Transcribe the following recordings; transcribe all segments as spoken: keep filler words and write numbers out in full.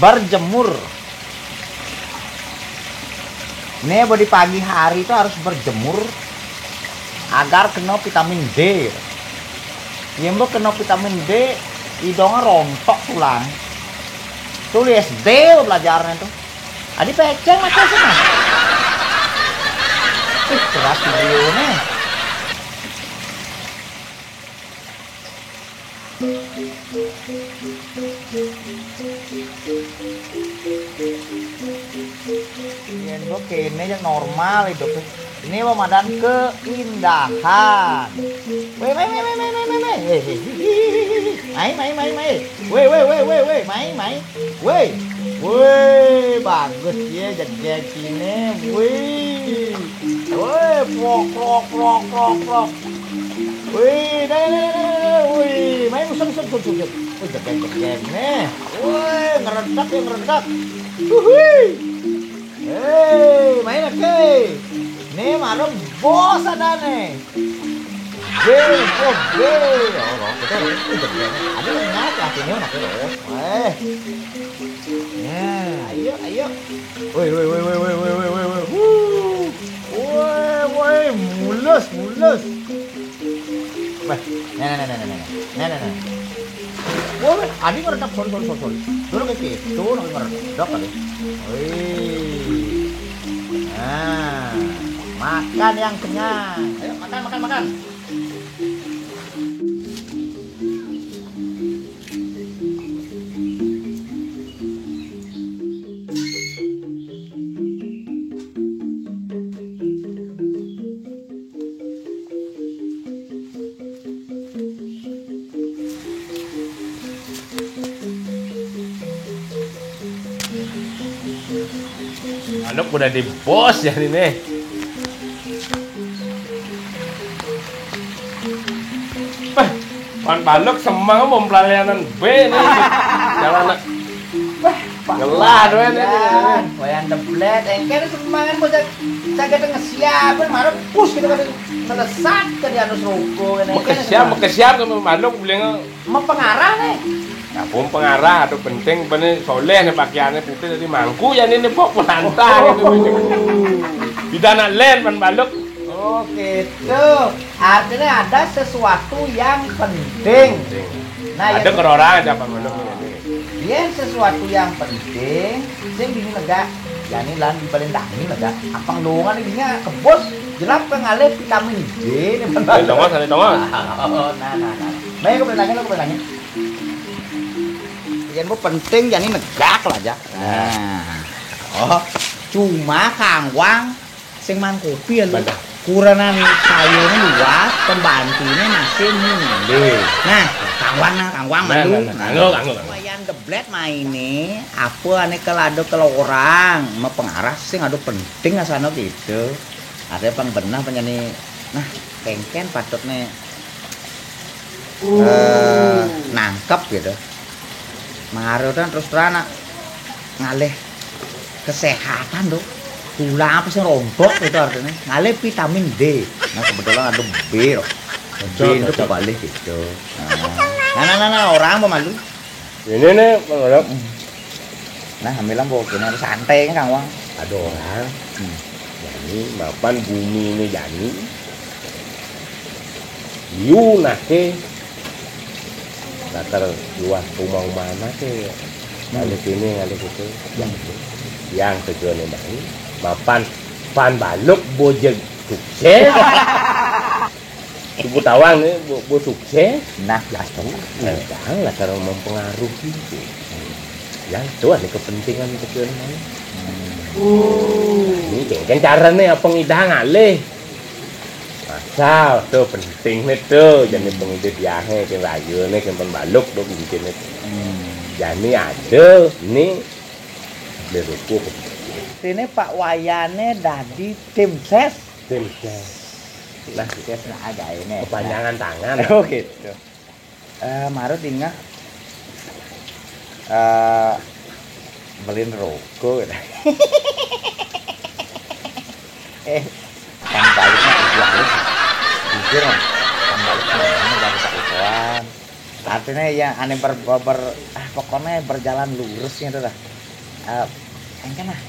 Berjemur. Ini apa, di pagi hari itu harus berjemur agar kena vitamin D. Yang kena vitamin D, hidungnya rontok tulang. Tulis D belajarnya tuh. Adi peceng macam sana. Ih, keras video nih. Yen kok kene yang normal hidup. Ini mau madan keindahan. Weh, weh, weh, weh, weh, weh, weh, weh. Weh, weh, weh, weh, weh, weh. Mai, mai, mai, mai. Weh, weh. Weh, weh, bagus ya jegeg ini. Weh. Weh, prok, prok, prok, prok, prok. Wih, dah, dah, dah, dah, dah. Wih, main musuh, musuh, musuh, musuh. Wih, jegeg, jegeg nih. Wih, ngeredak ya, ngeredak. Wuhui. Hei, main lagi. Nih, marem bos ada nih. B, oh, B. Ya Allah, kita udah, wih, jegeg. Ada yang nyala, akhirnya, akhirnya. Weh. Ya, ayo, ayo. Woi, woi, woi, woi, woi, woi, woi, woi, woi. Wuh. Woi, woi, mulus, mulus. Wah, nah, nah, nah. Wah, wah, adi ngeredap, sorry, sorry, sorry, sorry. Dulu ke situ, dulu ngeredap tadi. Wih. Nah, makan yang kenyang. Ayo, makan, makan, makan. Anu udah di bos ya ini. Wah, pan baluk semang mau pelalanan B nih. Jalan anak. Wah, ngelah doang ini. Wayan deblet, engke semangan bocah caget ngesiapin, marah pus gitu kan. Melesat ke di anu seroko kan. Mekesiap, mekesiap ke baluk beli nge- Mau pengarah nih. Nah, pun pengarah atau penting bener soleh nih pakaiannya putih tadi mangku ya ini pok penantang itu. Tidak nak len pan baluk. Oh, gitu. Artinya ada sesuatu yang penting. Nah, ada yang kerorang siapa baluk ini. Yen sesuatu yang penting, sing dini negak, jani lan dibalendangi negak. Apang lowongan iki kebos, jelap ke ngalih vitamin D nih, Bang. Ayo, tongos, ayo, tongos. Oh, nah, nah, nah. Baik, aku bertanya, aku bertanya. Yen mau penting, jani negak lah, Jak. Nah. Oh, cuma kangwang sing mangkupi ya lu. Bener. Kurenan sayurnya luas, pembantunya masih mulih. Nah, kangwang nah, kangwang. Nah, malu. Nah, nah, nah. Kanggo, kanggo, kanggo. Wayan deblet maine, apa ane kelado kelorang, mepengarah sing ado penting asano gitu. Ada pang benah penyanyi, nah, kengken patutne, eh, nangkep gitu. Mangaro kan terus terang nak ngalih kesehatan tuh. Tulang apa sih rontok gitu artinya. Ngalih vitamin D. Nah, kebetulan ada B loh. B itu cocok. Kebalik gitu. Nah, nah, nah, nah, orang apa malu? Ini nih, Bang Adam. Nah, ambil lampu, ini harus santai kan, Kang Wang. Ada orang. Hmm. Jani mapan bumi ini jani. Yu nake latar luas rumah-rumah nake. Hmm. Ngalih sini, ngalih situ. Yang, yang tujuannya bani. Mapan pan baluk bojeg sukses. Tubuh tawang nih, bu, bu sukses. Nah, ya tuh. Nah, jangan lah kalau mempengaruhi gitu. Ya, itu ada kepentingan kecil namanya. Hmm. Ini kan cara nih apa ngidang alih. Asal tuh penting nih tuh, jadi pengidip jahe ke rayu nih ke pembaluk tuh mungkin nih. Hmm. Jadi ada nih beli ruku. Ini Pak Wayane dadi tim ses. Tim ses. Nah, ses nah aja ini. Kepanjangan tangan. Oh gitu. Eh, Marut ingat, eh, beliin rokok gitu. Eh, kan baliknya jujur, jujur kan. Kan baliknya jangan tak ituan. Artinya ya aneh ber, ber, ber- ah, pokoknya berjalan lurus gitu lah. Eh, engken ah,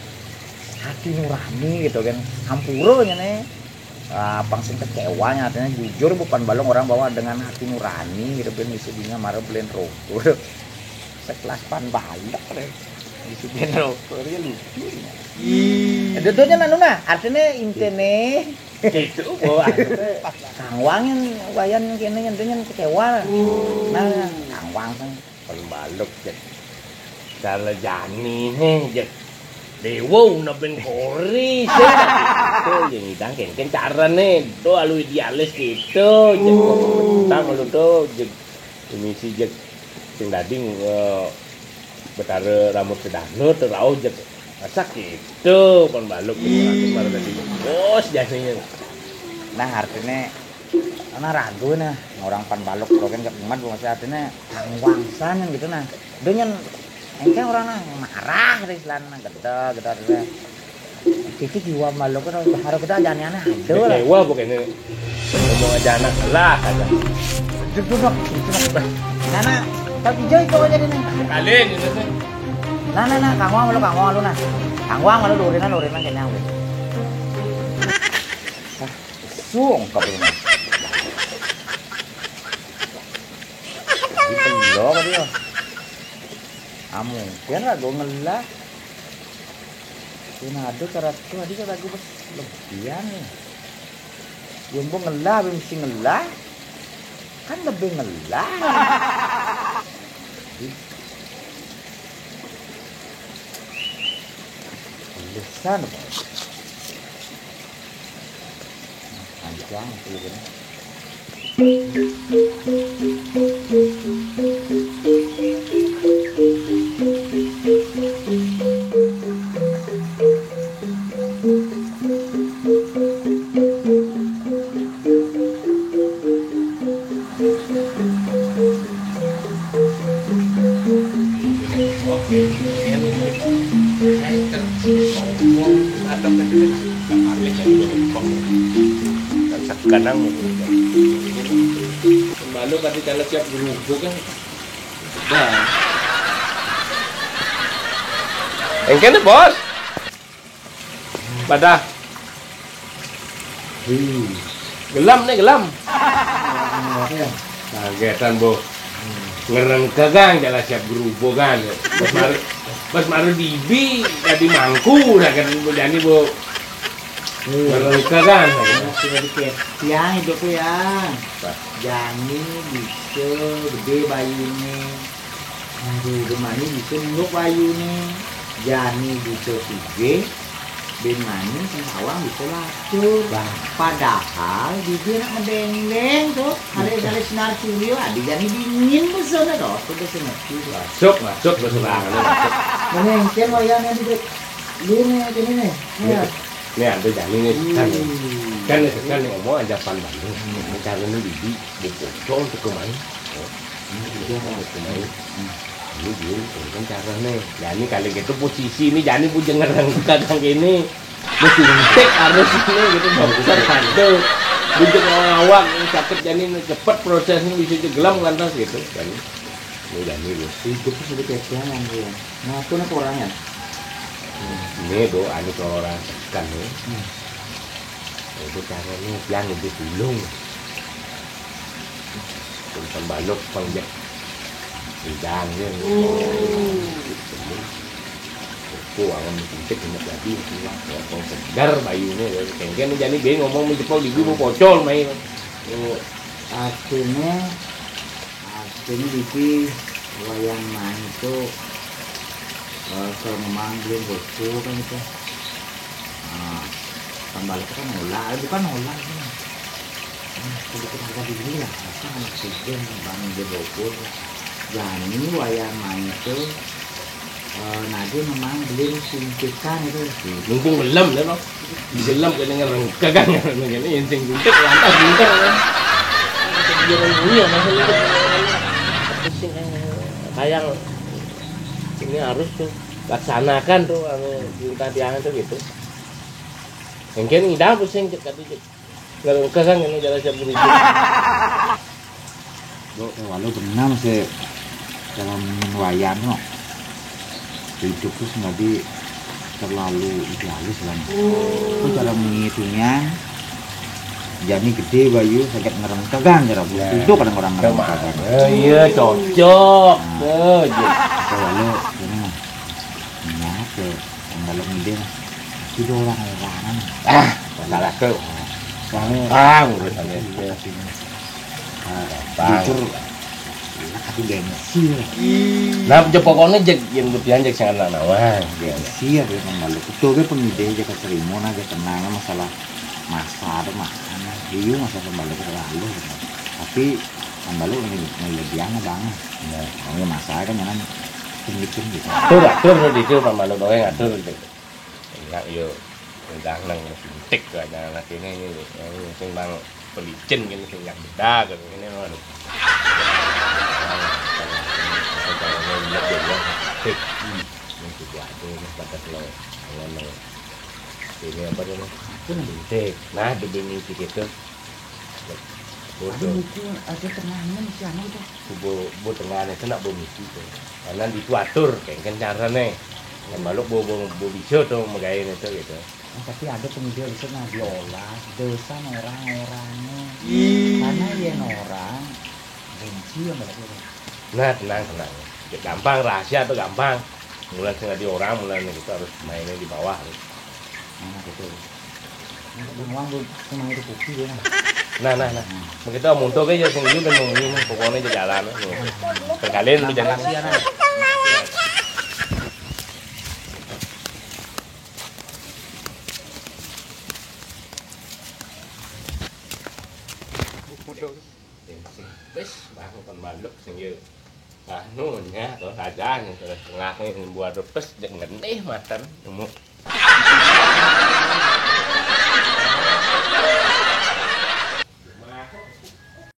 hati nurani gitu kan, hampura nyane. Ah, pang sing kecewa nyatanya, jujur bukan balong orang bahwa dengan hati nurani gitu kan, bisa dinya mara beliin rokok. Sekelas Pan Balok deh. Bisa beliin rokok, dia lucu ya. Ih. Ada donya nanu nah, artinya intene. Itu bawa. Kang Wang yang wayan kene yang donya kecewa. Nah, Kang Wang kan Pan Balok, cek. Cara jani nih, cek. Dewa una ben kori, cek. Tuh, yang idang kengken cara nih. Tuh, alu idealis gitu, cek. Tang lu tuh, cek. Ini si, cek. Sing dadi, eh, Betara Rambut Sedana, tuh, rauh, cek. Masak gitu, Pan Balok. Ih. Baru tadi. Bos, jadinya. Nah, artinya, karena ragu nah, orang Pan Balok, orang kan gak kumat, maksudnya artinya, kang wangsan gitu nah. Dia nyen, engke orang nah, marah deh, istilahnya, nah, gede, gede, artinya. Titik jiwa Pan Balok, kan harus kita aja aneh-aneh, ada lah. Kecewa bukannya. Ngomong aja anak lah, kata. Duduk, duduk, duduk. Karena, tapi jauh itu aja deh, nih. Kalian, gitu sih. Nah, nah, nah, kang wang lu, kang wang lu, nah. Kang wang lu, lurin, lurin, kayaknya. Sungkep ini. Jadi belok dia. Ah, mungkin lah gue ngelah. Ini ada cara tuh, tadi kata gue pas lebihan nih. Yang gue ngelah, mesti ngelah. Kan lebih ngelah. Tulisan apa? Panjang tulisannya. Kadang malu tadi kalau siap berubah kan. Nah. Engkene, Bos. Padah. Hmm. Gelam nih, gelam. Apa ya? Kagetan, Bu. Ngerengkegang jala siap gerubogan. Bos maru, bos maru dibi jadi mangku, nah, kan, Bu Jani, Bu. Hmm. Ngerengkegang. Masih ada tiang hidup ya. Jani bisa gede bayune. Aduh, bén mani bisa nunduk bayune. Jani bisa sugih, bén mani sing sawang bisa lacur. Bah. Padahal bibir nak ngedéngdéng tuh, hari-hari sinar surya, adi jani dingin besana tuh, aku bisa ngerti tuh. Masuk, masuk, masuk, masuk. Mana yang kian wayahnya di dek. Ini, ini, ini. Ini, ini ada jani nih, kan. Hmm. Kan, kan ngomong aja pan banget. Caranya bibi, bocor tuh kemarin. Iya, Mas. Ini dia, ini kan cara nih. Ya, ini kali gitu posisi ini, jani bujeng ngerang kadang gini. Mesti ngecek harus ini gitu, dokter. Aduh, bujeng awak sakit, jani cepet prosesnya, bisa jegelam lantas gitu. Jani, ini jani, Bu. Hidup tuh sudah kayak piangan, ya. Ngaku nih orangnya. Ini, Bu, anu kalau orang tekan nih. Hmm. Itu caranya pian lebih dulu. Tentang balok, pangjak. Udang ya. Hmm. Kok awan penting ini jadi, wah, segar bayune, kengken jani dia ngomong menjepol di guru pocol main. Oh, artinya, artinya di wayang main itu, eh, kalau memang belum betul kan itu. Nah, tambah itu kan olah, eh, bukan olah ini. Nah, sedikit harga diri lah, apa anak sugih, bang, dia bogor. Jani wayang main itu, eh, nah, dia memang belum suntikan itu. Mumpung belum, ya, Bang. Belum kena ngerengkak, kan, ngene, yang sing suntik, lantas pinter, kan. Jangan bunyi, ya, maksudnya. Pusing, eh, kayak ini harus tuh laksanakan tuh, anu, perintah tiang tuh gitu. Mungkin ngidang pusing, cek tadi, cek. Ngerengkak kan ini jalan siap berhubung. Bo, walau benar sih dalam wayang, no. Hidup tuh sing dadi terlalu idealis lah. Kok cara menghitungnya, jani gedé bayu saged ngrengkegan cara. Nah. Itu kadang orang ngrengkegan. Eh, iya, cocok. Nah. Eh, iya. Kalau lalu ini mah, niat ke pembalap ngidé mah. Itu orang-orang. Ah, masalah tuh. Soalnya ah, urusannya itu. Nah, jujur, aku gengsi lah. Nah, ya pokoknya jek yang berdian jek sangat nak nawang. Gengsi ya, dia pembalap. Itu gue pengide aja keterima aja tenang masalah masa ada mana. Iya, masa pembalap terlalu. Tapi pembalap ini lebih aneh banget. Nah, kalau masa kan jangan penghitung gitu. Atur, atur di itu pembalap doang atur gitu. Enggak, yo. Udah nang suntik tuh ada anak ini, ini, ini sing bang pelicin gini, sing nggak beda gitu. Ini mah, aduh. Nah, kalau, kalau, kalau, kalau, kalau, kalau, ini juga ada ini, batas lo. Kalau nang ini apa namanya? Suntik. Nah, demi mimpi gitu. Ada buku, ada tengahnya masih anu tuh. Bu, bu tengahnya itu nak bu mimpi tuh. Karena itu atur, kayak kan caranya. Yang malu bu, bu, bu bisa tuh megain itu gitu. Nah, tapi ada pengujian riset nah diolah dosa orang-orangnya. Ih. Karena yen orang benci yang malu. Nah, tenang, tenang. Ya, gampang, rahasia tuh gampang. Mulai sing di orang, mulai gitu harus mainnya di bawah. Nah, gitu. Untuk uang tuh cuma itu kopi ya. Nah, nah, nah. Begitu muntuk aja sing juga mau ini, pokoknya aja jalan. Terkalian lu jangan. Makasih ya, nah. Wis, bang, kon baluk sing yo. Anu nya to saja nih terus tengah nih buat repes jek ngenih mater nemu.